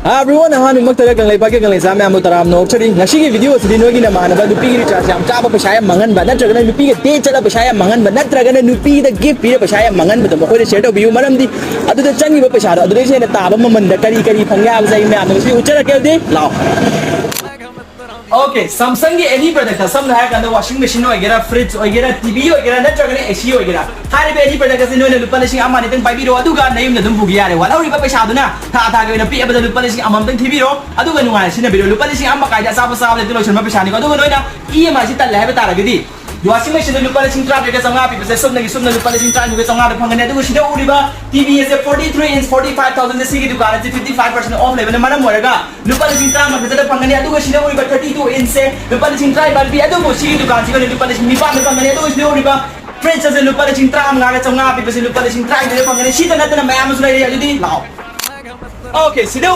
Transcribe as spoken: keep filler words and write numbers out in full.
Hi everyone, ꯑꯍꯥꯟꯕꯃꯛꯇꯗ ꯀꯪꯂꯩꯄꯥꯛꯀꯤ ꯀꯪꯂꯩꯆꯥ ꯃꯌꯥꯝꯕꯨ ꯇꯔꯥꯝꯅ ꯑꯣꯛꯆꯔꯤ꯫ ꯉꯁꯤꯒꯤ video ꯑꯁꯤꯗꯤ ꯅꯣꯏꯒꯤ ꯅꯃꯥꯟꯅꯕ ꯅꯨꯄꯤꯒꯤ recharge ꯌꯥꯝ ꯆꯥꯕ, ꯄꯩꯁꯥ ꯌꯥꯝ ꯃꯥꯡꯍꯟꯕ, ꯅꯠꯇ꯭ꯔꯒꯅ ꯅꯨꯄꯤꯒ date ꯆꯠꯂ ꯄꯩꯁꯥ ꯌꯥꯝ ꯃꯥꯡꯍꯟꯕ, ꯅꯠꯇ꯭ꯔꯒꯅ ꯅꯨꯄꯤꯗ gift ꯄꯤꯔ ꯄꯩꯁꯥ ꯌꯥꯝ ꯃꯥꯡꯍꯟꯕꯗꯣ ꯃꯈꯣꯏꯗ share ꯇꯧꯕꯤꯌꯨ꯫ ꯃꯔꯝꯗꯤ ꯑꯗꯨꯗ ꯆꯪꯉꯤꯕ ꯄꯩꯁꯥꯗꯣ ꯑꯗꯨꯗꯩꯁꯨ ꯍꯦꯟꯅ ꯇꯥꯕ ꯃꯃꯟꯗ ꯀꯔꯤ ꯀꯔꯤ ꯐꯪꯒꯦ ꯍꯥꯏꯕꯁꯦ ꯑꯩ ꯃꯌꯥꯝꯗ ꯉꯁꯤ ꯎꯠꯆꯔꯛꯀꯦ꯫ ꯑꯗꯨꯗꯤ ꯂꯥꯛꯑꯣ꯫ Okay, Samsungꯒꯤ any product, ꯁꯝꯅ ꯍꯥꯏꯔꯀꯥꯟꯗ washing machine ꯑꯣꯏꯒꯦꯔꯥ, fridge ꯑꯣꯏꯒꯦꯔꯥ, T V ꯑꯣꯏꯒꯦꯔꯥ, ꯅꯠꯇ꯭ꯔꯒꯅ A C ꯑꯣꯏꯒꯦꯔꯥ, ꯍꯥꯏꯔꯤꯕ any product ꯑꯁꯤ ꯅꯣꯏꯅ ꯂꯨꯄꯥ ꯂꯤꯁꯤꯡ ꯑꯃ ꯑꯅꯤꯇꯪ ꯄꯥꯏꯕꯤꯔꯣ, ꯑꯗꯨꯒ ꯅꯌꯨꯝꯗ ꯑꯗꯨꯝ ꯄꯨꯈꯤ ꯌꯥꯔꯦ꯫ ꯋꯥꯠꯍꯧꯔꯤꯕ ꯄꯩꯁꯥꯗꯨꯅ ꯊꯥ ꯊꯥꯒꯤ ꯑꯣꯏꯅ ꯄꯤꯛꯑꯕꯗ ꯂꯨꯄꯥ ꯂꯤꯁꯤꯡ ꯑꯃꯃꯝꯇꯪ ꯊꯤꯕꯤꯔꯣ, ꯑꯗꯨꯒ ꯅꯨꯡꯉꯥꯏꯅ ꯁꯤꯖꯤꯟꯅꯕꯤꯔꯣ꯫ ꯂꯨꯄꯥ ꯂꯤꯁꯤꯡ ꯑꯃ ꯀꯥꯏꯗ ꯑꯆꯥꯄꯣꯠ ꯆꯥꯕꯗ ꯍꯦꯛꯇ ꯂꯣꯏꯁꯤꯟꯕ ꯄꯩꯁꯥꯅꯤꯀꯣ꯫ ꯑꯗꯨꯒ ꯅꯣꯏꯅ E M I ꯁꯤ ꯇꯜꯂꯦ ꯍꯥꯏꯕ ꯇꯥꯔꯒꯗꯤ, washing machine ꯂꯨꯄꯥ ꯂꯤꯁꯤꯡ ꯇꯔꯥꯇꯔꯦꯠꯀ ꯆꯥꯝꯃꯉꯥ ꯄꯤꯕꯁꯦ ꯁꯨꯞꯅꯒꯤ ꯁꯨꯞꯅ ꯂꯨꯄꯥ ꯂꯤꯁꯤꯡ ꯇꯔꯥꯅꯤꯊꯣꯏꯒ ꯆꯥꯝꯃꯉꯥꯗ ꯐꯪꯒꯅꯤ꯫ ꯑꯗꯨꯒ ꯁꯤꯗ ꯎꯔꯤꯕ T V ꯑꯁꯦ forty three inch forty five thousand ꯁꯤꯒꯤ ꯗꯨꯀꯥꯟ ꯑꯁꯤ fifty five percent off ꯂꯩꯕꯅ ꯃꯔꯝ ꯑꯣꯏꯔꯒ ꯂꯨꯄꯥ ꯂꯤꯁꯤꯡ ꯇꯔꯥꯃꯥꯊꯣꯏꯗ ꯐꯪꯒꯅꯤ꯫ ꯑꯗꯨꯒ ꯁꯤꯗ ꯎꯔꯤꯕ thirty two inch ꯁꯦ ꯂꯨꯄꯥ ꯂꯤꯁꯤꯡ ꯇꯔꯥꯅꯤꯄꯥꯟ ꯄꯤ꯫ ꯑꯗꯨꯕꯨ ꯁꯤꯒꯤ ꯗꯨꯀꯥꯟꯁꯤꯒ ꯂꯨꯄꯥ ꯂꯤꯁꯤꯡ ꯅꯤꯄꯥꯟꯗ ꯐꯪꯒꯅꯤ꯫ ꯑꯗꯨꯒ ꯁꯤꯗ ꯎꯔꯤꯕ fridge ꯑꯁꯦ ꯂꯨꯄꯥ ꯂꯤꯁꯤꯡ ꯇꯔꯥꯃꯉꯥꯒ ꯆꯥꯝꯃꯉꯥ ꯄꯤꯕꯁꯦ ꯂꯨꯄꯥ ꯂꯤꯁꯤꯡ ꯇꯔꯥꯅꯤꯊꯣꯏꯗ ꯐꯪꯒꯅꯤ꯫ ꯁꯤꯗ ꯅꯠꯇꯅ ꯃꯌꯥꯝ ꯑꯃꯁꯨ ꯂꯩꯔꯤ꯫ ꯑꯗꯨꯗꯤ ꯂꯥꯛꯑꯣ꯫ Okay, ꯁꯤꯗ